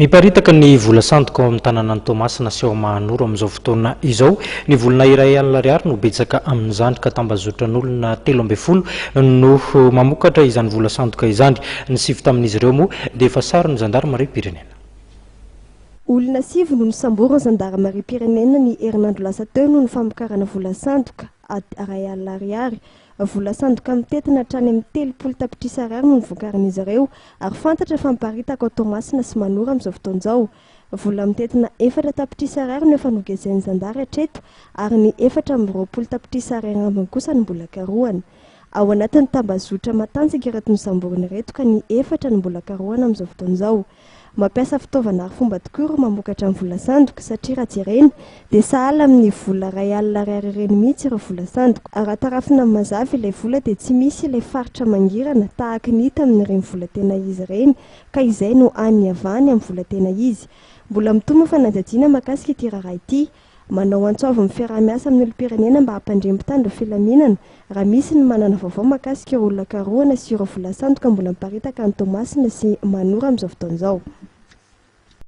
Miparitaka ny vola sandoka ao amin'ny tanànan'i Toamasina sy ao Mahanoro amin'izao fotoana izao. Ny volana 100 ariary no betsaka amin'izany ka tambazotran'olona 13 no mamokatra izany vola sandoka izany. Ny sivy tamin'izy ireo moa dia efa saron'ny zandarimariam-pirenena. Olona sivy no nosamborin'ny zandarimariam-pirenena ny herinandro lasa teo noho ny famokarana vola sandoka 100 ariary. Vola sandoka mitentina hatrany amin'ny 30 tapitrisa ariary no novokarin'izy ireo ary fantatra fa miparitaka ao Toamasina sy Manoro amin'izao fotoana izao. Vola mitentina 4 tapitrisa ariary no efa nogezain'ny zandary hatreto ary ny 24 tapitrisa ariary ambiny kosa no mbola karohana. Ao anatin'ny tambazotra matanjaka ireto nosamborina ireto ka ny efatra no mbola karohana amin'izao fotoana izao. Mampiasa fitaovana arifomba tokoa ireo mamokatra ny vola sandoka satria raha jerena dia sahala amin'ny vola 100 ariary ireny mihitsy ireo vola sandoka. Raha tarafina amin'ny mazava ilay vola dia tsy misy ilay faritra mangirana tahaka ny hita amin'ireny vola tena izy ireny ka izay no hany iavahany amin'ny vola tena izy. Mbola mitohy moa fanadihadiana mahakasika ity raharaha ity. Manao antso avo amin'ny fiaraha-miasa amin'ny olom-pirenena mba hampandre mpitandro ny filaminana raha misy ny manana vaovao mahakasika ireo olona karohana sy ireo vola sandoka mbola miparitaka any Toamasina sy Manoro amin'izao fotoana izao.